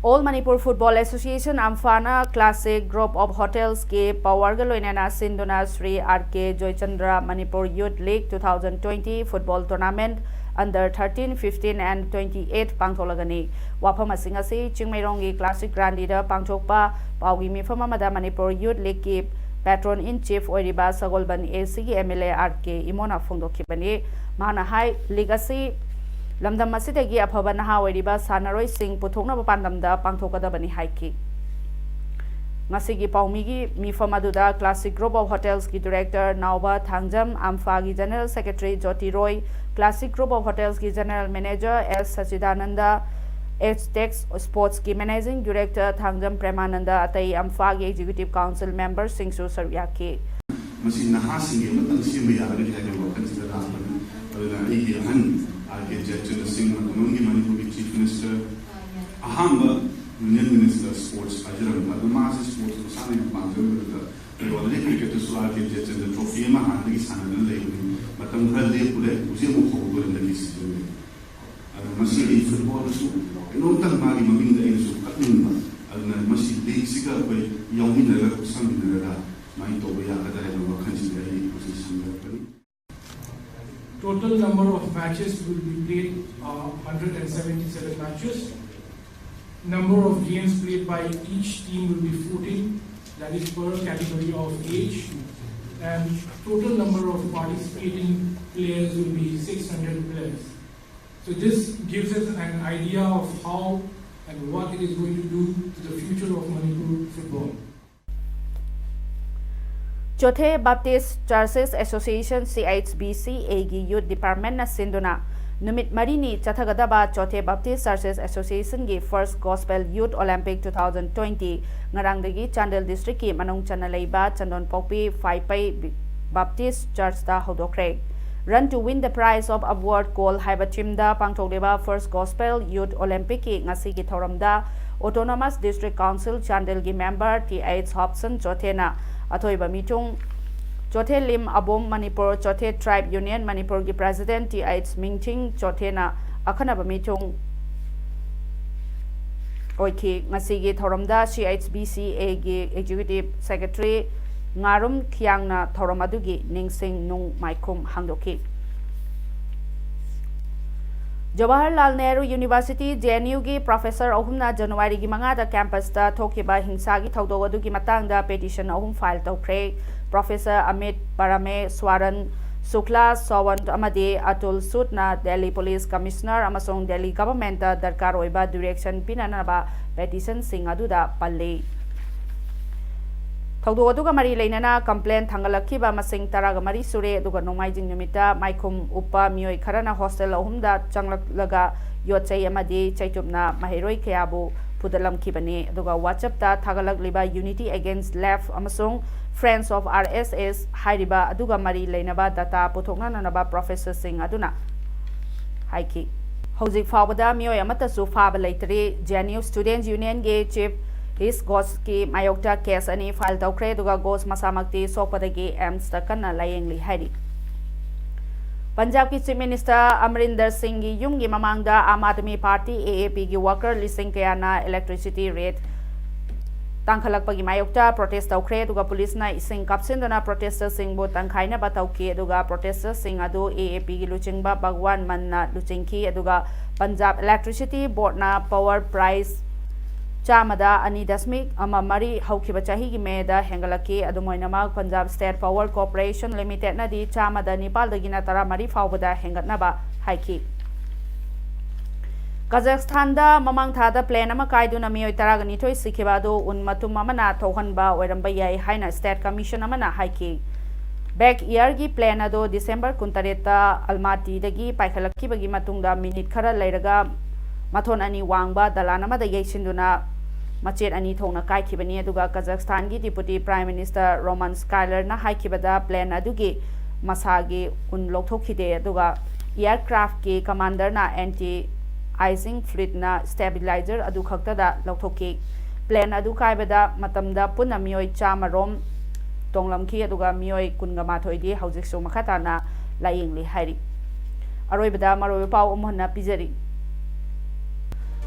ꯑꯣꯜ ꯃꯅꯤꯄꯨꯔ ꯐꯨꯠꯕꯣꯜ ꯑꯦꯁꯣꯁꯤꯌꯦꯁꯟ, ꯑꯝꯐꯥꯅ ꯀ꯭ꯂꯥꯁꯤꯛ ꯒ꯭ꯔꯨꯞ ꯑꯣꯐ ꯍꯣꯇꯦꯜꯁꯀꯤ ꯄꯥꯋꯔꯒ ꯂꯣꯏꯅꯅ ꯁꯤꯟꯗꯨꯅ Shri R K Joichandra Manipur youth league two thousand twenty football tournament under thirteen, fifteen and twenty eight ꯄꯥꯡꯊꯣꯛꯂꯒꯅꯤ꯫ ꯋꯥꯐꯝ ꯑꯁꯤꯡ ꯑꯁꯤ ꯆꯤꯡꯃꯩꯔꯣꯡꯒꯤ ꯀ꯭ꯂꯥꯁꯤꯛ ꯒ꯭ꯔꯥꯟꯗꯤꯗ ꯄꯥꯡꯊꯣꯛꯄ ꯄꯥꯎꯒꯤ ꯃꯤꯐꯝ ꯑꯃꯗ ꯃꯅꯤꯄꯨꯔ ꯌꯨꯠ ꯂꯤꯒꯀꯤ ꯄꯦꯇ꯭ꯔꯣꯟ ꯏꯟ ꯆꯤꯐ ꯑꯣꯏꯔꯤꯕ ꯁꯒꯣꯜꯕꯟ ꯑꯦ ꯁꯤꯒꯤ ꯑꯦꯝ ꯑꯦꯜ ꯑꯦ ꯑꯥꯔ ꯀꯦ ꯏꯃꯣꯅ ꯐꯣꯡꯗꯣꯛꯈꯤꯕꯅꯤ꯫ ꯃꯍꯥꯛꯅ ꯍꯥꯏ, ꯂꯤꯒ ꯑꯁꯤ ꯂꯝꯗꯝ ꯑꯁꯤꯗꯒꯤ ꯑꯐꯕ ꯅꯍꯥ ꯑꯣꯏꯔꯤꯕ ꯁꯥꯟꯅꯔꯣꯏꯁꯤꯡ ꯄꯨꯊꯣꯛꯅꯕ ꯄꯥꯟꯗꯝꯗ ꯄꯥꯡꯊꯣꯛꯀꯗꯕꯅꯤ ꯍꯥꯏꯈꯤ꯫ ꯉꯁꯤꯒꯤ ꯄꯥꯎꯃꯤꯒꯤ ꯃꯤꯐꯝ ꯑꯗꯨꯗ ꯀ꯭ꯂꯥꯁꯤꯛ ꯒ꯭ꯔꯨꯞ ꯑꯣꯐ ꯍꯣꯇꯦꯜꯁꯀꯤ ꯗꯤꯔꯦꯛꯇꯔ ꯅꯥꯎꯕ ꯊꯥꯡꯖꯝ, ꯑꯝꯐꯥꯒꯤ general secretary Joti Roy, classic group of ꯍꯣꯇꯦꯜꯁꯀꯤ ꯖꯦꯅꯔꯦꯜ ꯃꯦꯅꯦꯖꯔ ꯑꯦꯁ ꯁꯆꯤꯗꯥꯅꯟꯗ, ꯑꯦꯁꯇꯦꯛꯁ ꯁ꯭ꯄꯣꯔꯠꯁꯀꯤ ꯃꯦꯅꯦꯖꯤꯡ ꯗꯤꯔꯦꯛꯇꯔ ꯊꯥꯡꯖꯝ ꯄ꯭ꯔꯦꯃꯥꯅꯟꯗ, ꯑꯇꯩ ꯑꯝꯐꯥꯒꯤ ꯑꯦꯛꯖꯤꯀ꯭ꯌꯨꯇꯤꯚ ꯀꯥꯎꯟꯁꯤꯜ ꯃꯦꯝꯕꯔꯁꯤꯡꯁꯨ ꯁꯔꯨꯛ ꯌꯥꯈꯤ꯫ ꯃꯁꯤ ꯅꯍꯥꯁꯤꯡꯒꯤ ꯑꯃꯇꯪ ꯁꯦꯝꯕ ꯌꯥꯔꯒꯗꯤ ꯍꯥꯏꯕꯒꯤ ꯋꯥꯈꯜꯁꯤꯗ ꯂꯥꯛꯄꯅꯤ꯫ ꯑꯗꯨꯅ ꯑꯩꯒꯤ ꯑꯍꯟ ꯑꯥꯔ ꯀꯦ ꯖꯌꯆꯟꯗ꯭ꯔ ꯁꯤꯡ, ꯃꯇꯝ ꯑꯃꯒꯤ ꯃꯅꯤꯄꯨꯔꯒꯤ ꯆꯤꯐ ꯃꯤꯅꯤꯁꯇꯔ, ꯑꯍꯥꯟꯕ ꯌꯨꯅꯤꯌꯟ ꯃꯤꯅꯤꯁꯇꯔ ꯁ꯭ꯄꯣꯔꯠꯁ ꯄꯥꯏꯖꯔꯝꯕ, ꯑꯗꯣ ꯃꯥꯁꯦ ꯁ꯭ꯄꯣꯔꯠꯁ ꯃꯁꯥꯅ ꯌꯥꯝ ꯄꯥꯝꯖꯔꯝꯕꯗꯨꯗ ꯑꯩ ꯑꯣꯜꯔꯦꯗꯤ ꯀ꯭ꯔꯤꯀꯦꯠꯇꯁꯨ ꯑꯥꯔ ꯀꯦ ꯖꯌꯆꯟꯗ꯭ꯔ ꯇ꯭ꯔꯣꯐꯤ ꯑꯃ ꯍꯥꯟꯅꯗꯒꯤ ꯁꯥꯟꯅꯗꯨꯅ ꯂꯩꯕꯅꯤ꯫ ꯃꯇꯝ ꯈꯔ ꯂꯦꯞꯄꯨꯔꯦ, ꯍꯧꯖꯤꯛ ꯑꯃꯨꯛ ꯍꯧꯗꯣꯔꯦ ꯍꯟꯗꯛꯀꯤ ꯁꯤꯖꯟꯗꯒꯤ꯫ ꯑꯗꯣ ꯃꯁꯤꯒꯤ ꯐꯨꯠꯕꯣꯜꯗꯁꯨ ꯀꯩꯅꯣꯝꯇꯪ ꯃꯥꯒꯤ ꯃꯃꯤꯡꯗ ꯑꯩꯅꯁꯨ ꯀꯠꯅꯤꯡꯕ, ꯑꯗꯨꯅ ꯃꯁꯤ ꯂꯤꯒꯁꯤꯒ ꯑꯩꯈꯣꯏ ꯌꯥꯎꯃꯤꯟꯅꯔꯒ, ꯈꯨꯠꯁꯝꯃꯤꯟꯅꯔꯒ ꯁꯨꯃꯥꯏꯅ ꯇꯧꯕ ꯌꯥꯒꯗ꯭ꯔꯥ ꯍꯥꯏꯕ ꯋꯥꯈꯜꯁꯤꯗ ꯑꯩ ꯍꯧꯖꯤꯛ ꯁꯪꯒꯠꯄꯅꯤ꯫ Total number of matches will be played are hundred and seventy-seven matches. Number of games played by each team will be fourteen, that is per category of age. And total number of participating players will be six hundred players. So this gives us an idea of how and what it is going to do to the future of Manipur football. Chothe Baptist Churches Association, C H B C A ꯒꯤ ꯌꯨꯠ ꯗꯤꯄꯥꯔꯠꯃꯦꯟꯅ ꯁꯤꯟꯗꯨꯅ ꯅꯨꯃꯤꯠ ꯃꯔꯤꯅꯤ ꯆꯠꯊꯒꯗꯕ ꯆꯣꯊꯦ Baptist Churches Association ꯒꯤ First Gospel Youth Olympic two thousand twenty ꯉꯔꯥꯡꯗꯒꯤ Chandel district ꯀꯤ ꯃꯅꯨꯡ ꯆꯟꯅ ꯂꯩꯕ ꯆꯟꯗꯣꯟꯄꯣꯛꯄꯤ, ꯐꯥꯏꯄꯩ Baptist Church ꯇ ꯍꯧꯗꯣꯛꯈ꯭ꯔꯦ꯫ Run to Win the Prize of Upward Call ꯍꯥꯏꯕ theme ꯗ ꯄꯥꯡꯊꯣꯛꯂꯤꯕ First Gospel Youth Olympic ꯀꯤ ꯉꯁꯤꯒꯤ ꯊꯧꯔꯝꯗ Autonomous District Council ꯆꯥꯟꯗꯦꯜꯒꯤ member ꯇꯤ ꯑꯩꯆ ꯍꯣꯞꯁꯟ ꯆꯣꯊꯦꯅ ꯑꯊꯣꯏꯕ ꯃꯤꯊꯨꯡ, ꯆꯣꯊꯦ ꯂꯤꯝ ꯑꯕꯣꯝ ꯃꯅꯤꯄꯨꯔ ꯆꯣꯊꯦ Tribe Union ꯃꯅꯤꯄꯨꯔꯒꯤ president ꯇꯤ ꯑꯩꯆ ꯃꯤꯡꯊꯤꯡ ꯆꯣꯊꯦꯅ ꯑꯈꯟꯅꯕ ꯃꯤꯊꯨꯡ ꯑꯣꯏꯈꯤ꯫ ꯉꯁꯤꯒꯤ ꯊꯧꯔꯝꯗ ꯁꯤ ꯑꯩꯆ ꯕꯤ ꯁꯤ ꯑꯦꯒꯤ executive secretary ꯉꯥꯔꯨꯝ ꯈꯤꯌꯥꯡꯅ ꯊꯧꯔꯝ ꯑꯗꯨꯒꯤ ꯅꯤꯡꯁꯤꯡ ꯅꯨꯡ ꯃꯥꯏꯈꯨꯝ ꯍꯥꯡꯗꯣꯛꯈꯤ꯫ Jawaharlal Nehru University, J N U ꯒꯤ professor ꯑꯍꯨꯝꯅ ꯖꯅꯋꯥꯔꯤꯒꯤ ꯃꯉꯥꯗ campus ꯇ ꯊꯣꯛꯈꯤꯕ ꯍꯤꯡꯁꯥꯒꯤ ꯊꯧꯗꯣꯛ ꯑꯗꯨꯒꯤ ꯃꯇꯥꯡꯗ petition ꯑꯍꯨꯝ file ꯇꯧꯈ꯭ꯔꯦ꯫ Professor ꯑꯃꯤꯠ ꯄꯔꯃꯦꯁ꯭ꯋꯔꯟ, ꯁꯨꯀ꯭ꯂꯥ ꯁꯋꯟꯠ ꯑꯃꯗꯤ ꯑꯇꯨꯜ ꯁꯨꯗꯅ Delhi Police Commissioner ꯑꯃꯁꯨꯡ Delhi government ꯇ ꯗꯔꯀꯥꯔ ꯑꯣꯏꯕ direction ꯄꯤꯅꯅꯕ petition ꯁꯤꯡ ꯑꯗꯨꯗ ꯄꯜꯂꯤ꯫ ꯊꯧꯗꯣꯛ ꯑꯗꯨꯒ ꯃꯔꯤ ꯂꯩꯅꯅ complaint ꯊꯥꯡꯒꯠꯂꯛꯈꯤꯕ ꯃꯁꯤꯡ ꯇꯔꯥꯒ ꯃꯔꯤ ꯁꯨꯔꯦ, ꯑꯗꯨꯒ ꯅꯣꯡꯃꯥꯏꯖꯤꯡ ꯅꯨꯃꯤꯠꯇ ꯃꯥꯏꯈꯨꯝ ꯎꯞꯄ ꯃꯤꯑꯣꯏ ꯈꯔꯅ hostel ꯑꯍꯨꯝꯗ ꯆꯪꯂꯛꯂꯒ ꯌꯣꯠ ꯆꯩ ꯑꯃꯗꯤ ꯆꯩꯇꯨꯞꯅ ꯃꯍꯩꯔꯣꯏ ꯀꯌꯥꯕꯨ ꯐꯨꯗꯠꯂꯝꯈꯤꯕꯅꯤ꯫ ꯑꯗꯨꯒ WhatsApp ꯇ ꯊꯥꯒꯠꯂꯛꯂꯤꯕ Unity Against Left ꯑꯃꯁꯨꯡ Friends of R S S ꯍꯥꯏꯔꯤꯕ ꯑꯗꯨꯒ ꯃꯔꯤ ꯂꯩꯅꯕ data ꯄꯨꯊꯣꯛꯅꯅꯕ professor ꯁꯤꯡ ꯑꯗꯨꯅ ꯍꯥꯏꯈꯤ꯫ ꯍꯧꯖꯤꯛ ꯐꯥꯎꯕꯗ ꯃꯤꯑꯣꯏ ꯑꯃꯠꯇꯁꯨ ꯐꯥꯕ ꯂꯩꯇ꯭ꯔꯤ꯫ J N U Students Union ꯒꯤ chief is Ghosh ꯀꯤ ꯃꯥꯌꯣꯛꯇ case ꯑꯅꯤ file ꯇꯧꯈ꯭ꯔꯦ, ꯑꯗꯨꯒ ꯘꯣꯁ ꯃꯁꯥꯃꯛꯇꯤ ꯁꯣꯛꯄꯗꯒꯤ AIIMS ꯇ ꯀꯟꯅ ꯂꯥꯌꯦꯡꯂꯤ ꯍꯥꯏꯔꯤ꯫ ꯄꯟꯖꯥꯕꯀꯤ Chief Minister ꯑꯃꯔꯤꯟꯗꯔ ꯁꯤꯡꯒꯤ ꯌꯨꯝꯒꯤ ꯃꯃꯥꯡꯗ Aam Aadmi Party, A A P ꯒꯤ worker ꯂꯤꯁꯤꯡ ꯀꯌꯥꯅ electricity rate ꯇꯥꯡꯈꯠꯂꯛꯄꯒꯤ ꯃꯥꯌꯣꯛꯇ protest ꯇꯧꯈ꯭ꯔꯦ, ꯑꯗꯨꯒ ꯄꯨꯂꯤꯁꯅ ꯏꯁꯤꯡ ꯀꯥꯞꯁꯤꯟꯗꯨꯅ protester ꯁꯤꯡꯕꯨ ꯇꯪꯈꯥꯏꯅꯕ ꯇꯧꯈꯤ, ꯑꯗꯨꯒ protester ꯁꯤꯡ ꯑꯗꯨ A A P ꯒꯤ ꯂꯨꯆꯤꯡꯕ ꯚꯒꯋꯥꯟ ꯃꯟꯅ ꯂꯨꯆꯤꯡꯈꯤ, ꯑꯗꯨꯒ ꯄꯟꯖꯥꯕ Electricity Board ꯅ power price ꯆꯥꯝꯃꯗ ꯑꯅꯤ ꯗꯁꯃꯤꯛ ꯑꯃ ꯃꯔꯤ ꯍꯧꯈꯤꯕ ꯆꯍꯤꯒꯤ ꯃꯦꯗ ꯍꯦꯟꯒꯠꯂꯛꯈꯤ꯫ ꯑꯗꯨꯝ ꯑꯣꯏꯅꯃꯛ, Punjab State Power Corporation Limited ꯅꯗꯤ ꯆꯥꯝꯃꯗ ꯅꯤꯄꯥꯜꯗꯒꯤꯅ ꯇꯔꯥꯃꯔꯤ ꯐꯥꯎꯕꯗ ꯍꯦꯟꯒꯠꯅꯕ ꯍꯥꯏꯈꯤ꯫ ꯀꯖꯥꯈꯁꯇꯥꯟꯗ ꯃꯃꯥꯡ ꯊꯥꯗ plane ꯑꯃ ꯀꯥꯏꯗꯨꯅ ꯃꯤꯑꯣꯏ ꯇꯔꯥꯒ ꯅꯤꯊꯣꯏ ꯁꯤꯈꯤꯕ ꯑꯗꯨ ꯎꯟ ꯃꯇꯨꯝ ꯑꯃꯅ ꯊꯣꯛꯍꯟꯕ ꯑꯣꯏꯔꯝꯕ ꯌꯥꯏ ꯍꯥꯏꯅ state commission ꯑꯃꯅ ꯍꯥꯏꯈꯤ꯫ ꯕꯦꯛ ꯏꯌꯥꯔꯒꯤ ꯄ꯭ꯂꯦꯟ ꯑꯗꯣ ꯗꯤꯁꯦꯝꯕꯔ ꯀꯨꯟꯇꯔꯦꯠꯇ ꯑꯜꯃꯥꯇꯤꯗꯒꯤ ꯄꯥꯏꯈꯠꯂꯛꯈꯤꯕꯒꯤ ꯃꯇꯨꯡꯗ ꯃꯤꯅꯤꯠ ꯈꯔ ꯂꯩꯔꯒ ꯃꯊꯣꯟ ꯑꯅꯤ ꯋꯥꯡꯕ ꯗꯂꯥꯟ ꯑꯃꯗ ꯌꯩꯁꯤꯟꯗꯨꯅ ꯃꯆꯦꯠ ꯑꯅꯤ ꯊꯣꯛꯅ ꯀꯥꯏꯈꯤꯕꯅꯤ꯫ ꯑꯗꯨꯒ ꯀꯖꯥꯛꯁꯇꯥꯟꯒꯤ ꯗꯤꯄꯨꯇꯤ ꯄ꯭ꯔꯥꯏꯝ ꯃꯤꯅꯤꯁꯇꯔ ꯔꯣꯃꯥꯟ ꯁ꯭ꯀꯥꯏꯂꯔꯅ ꯍꯥꯏꯈꯤꯕꯗ ꯄ꯭ꯂꯦꯟ ꯑꯗꯨꯒꯤ ꯃꯁꯥꯒꯤ ꯎꯟ ꯂꯧꯊꯣꯛꯈꯤꯗꯦ꯫ ꯑꯗꯨꯒ ꯏꯌꯥꯔꯀ꯭ꯔꯥꯐꯀꯤ ꯀꯃꯥꯟꯗꯔꯅ ꯑꯦꯟꯇꯤ ꯑꯥꯏꯁꯤꯡ ꯐ꯭ꯂꯨꯏꯗꯅ ꯁ꯭ꯇꯦꯕꯤꯂꯥꯏꯖꯔ ꯑꯗꯨ ꯈꯛꯇꯗ ꯂꯧꯊꯣꯛꯈꯤ꯫ ꯄ꯭ꯂꯦꯟ ꯑꯗꯨ ꯀꯥꯏꯕꯗ ꯃꯇꯝꯗ ꯄꯨꯟꯅ ꯃꯤꯑꯣꯏ ꯆꯥꯝꯃ ꯔꯣꯝ ꯇꯣꯡꯂꯝꯈꯤ, ꯑꯗꯨꯒ ꯃꯤꯑꯣꯏ ꯀꯨꯟꯒ ꯃꯥꯊꯣꯏꯗꯤ ꯍꯧꯖꯤꯛꯁꯨ ꯃꯈꯥ ꯇꯥꯅ ꯂꯥꯌꯦꯡꯂꯤ ꯍꯥꯏꯔꯤ꯫ ꯑꯔꯣꯏꯕꯗ ꯃꯔꯨꯑꯣꯏꯕ ꯄꯥꯎ ꯑꯃꯨꯛ ꯍꯟꯅ ꯄꯤꯖꯔꯤ꯫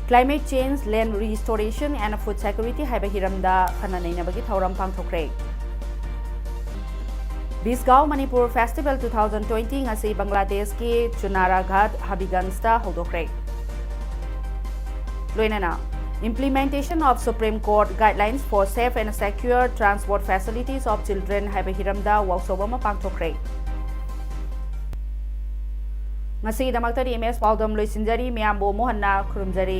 Climate change, land restoration and food security ꯍꯥꯏꯕ ꯍꯤꯔꯝꯗ ꯈꯟꯅ ꯅꯩꯅꯕꯒꯤ ꯊꯧꯔꯝ ꯄꯥꯡꯊꯣꯛꯈ꯭ꯔꯦ꯫ Bisgao Manipur festival two thousand twenty ꯉꯁꯤ ꯕꯪꯒ꯭ꯂꯥꯗꯦꯁꯀꯤ ꯆꯨꯅꯥꯔꯥꯘꯥꯠ ꯍꯕꯤꯒꯟꯖꯇ ꯍꯧꯗꯣꯛꯈ꯭ꯔꯦ꯫ ꯂꯣꯏꯅꯅ Implementation of Supreme Court Guidelines for Safe and Secure Transport Facilities of Children ꯍꯥꯏꯕ ꯍꯤꯔꯝꯗ ꯋꯥꯛꯁꯣꯞ ꯑꯃ ꯄꯥꯡꯊꯣꯛꯈ꯭ꯔꯦ꯫ ꯉꯁꯤꯒꯤꯗꯃꯛꯇꯗꯤ ꯏꯃꯦꯖ ꯄꯥꯎꯗꯝ ꯂꯣꯏꯁꯤꯟꯖꯔꯤ꯫ ꯃꯌꯥꯝꯕꯨ ꯑꯃꯨꯛ ꯍꯟꯅ ꯈꯨꯔꯨꯝꯖꯔꯤ꯫